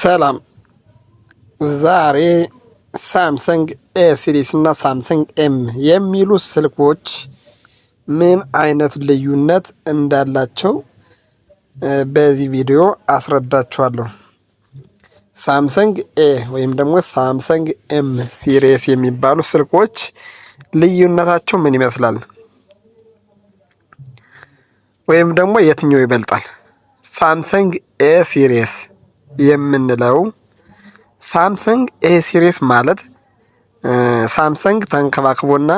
ሰላም፣ ዛሬ Samsung A series እና Samsung M የሚሉ ስልኮች ምን አይነት ልዩነት እንዳላቸው በዚህ ቪዲዮ አስረዳችኋለሁ። Samsung A ወይም ደግሞ Samsung M series የሚባሉ ስልኮች ልዩነታቸው ምን ይመስላል? ወይም ደግሞ የትኛው ይበልጣል? Samsung A series የምንለው፣ Samsung A series ማለት Samsung ተንከባክቦና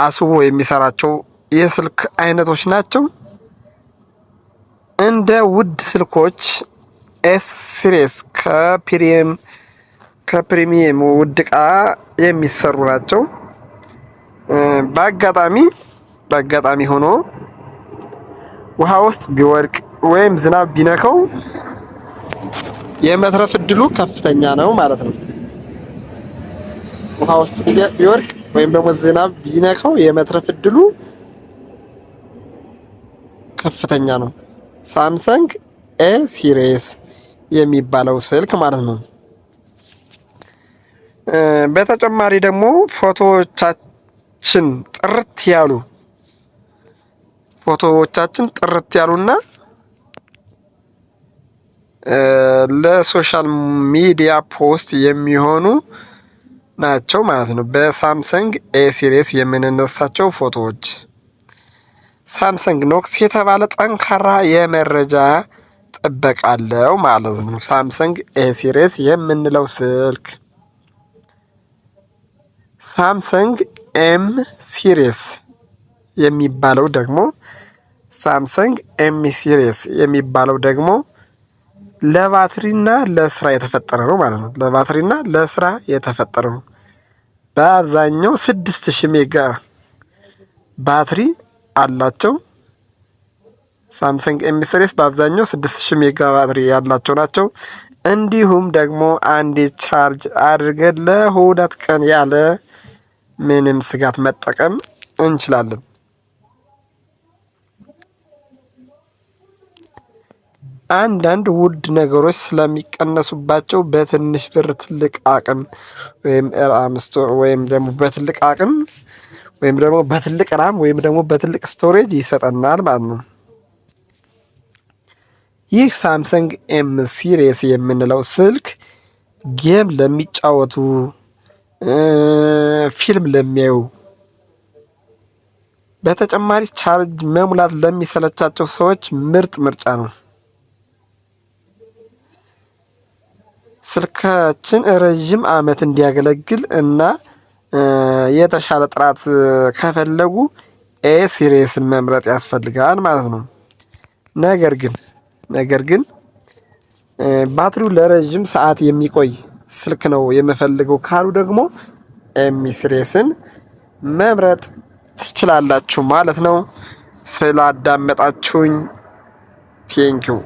አስውቦ የሚሰራቸው የስልክ አይነቶች ናቸው። እንደ ውድ ስልኮች S series ከ premium ውድ እቃ የሚሰሩ ናቸው። በአጋጣሚ ሆኖ ውሃ ውስጥ ቢወድቅ ወይም ዝናብ ቢነካው የመትረፍ እድሉ ከፍተኛ ነው ማለት ነው። ውሃ ውስጥ ቢወድቅ ወይም ደግሞ ዝናብ ቢነካው የመትረፍ እድሉ ከፍተኛ ነው። Samsung A series የሚባለው ስልክ ማለት ነው። በተጨማሪ ደግሞ ፎቶዎቻችን ጥርት ያሉና ለ social media post የሚሆኑ ናቸው ማለት ነው። በ Samsung A series የምንነሳቸው ፎቶዎች Samsung Knox የተባለ ጠንካራ የመረጃ ጥበቃ አለው ማለት ነው። Samsung A series የምንለው ስልክ። Samsung M series የሚባለው ደግሞ፣ Samsung M series የሚባለው ደግሞ ለባትሪና ለስራ የተፈጠረ ነው ማለት ነው። ለባትሪና ለስራ የተፈጠረ ነው። በአብዛኛው 6000 mega ባትሪ አላቸው። Samsung M series በአብዛኛው 6000 mega ባትሪ ያላቸው ናቸው። እንዲሁም ደግሞ አንዴ charge አድርገን ለ2 ቀን ያለ ምንም ስጋት መጠቀም እንችላለን። አንዳንድ ውድ ነገሮች ስለሚቀነሱባቸው በትንሽ ብር ትልቅ አቅም ወይም RAM ወይም ደግሞ በትልቅ አቅም ወይም ደግሞ በትልቅ RAM ወይም ደግሞ በትልቅ storage ይሰጠናል ማለት ነው። ይህ Samsung M series የምንለው ስልክ game ለሚጫወቱ፣ ፊልም ለሚያዩ፣ በተጨማሪ charge መሙላት ለሚሰለቻቸው ሰዎች ምርጥ ምርጫ ነው። ስልካችን ረዥም አመት እንዲያገለግል እና የተሻለ ጥራት ከፈለጉ A series ን መምረጥ ያስፈልጋል ማለት ነው። ነገር ግን ባትሪው ለረዥም ሰዓት የሚቆይ ስልክ ነው የምፈልገው ካሉ ደግሞ M series ን መምረጥ ትችላላችሁ ማለት ነው። ስላዳመጣችሁኝ thank you።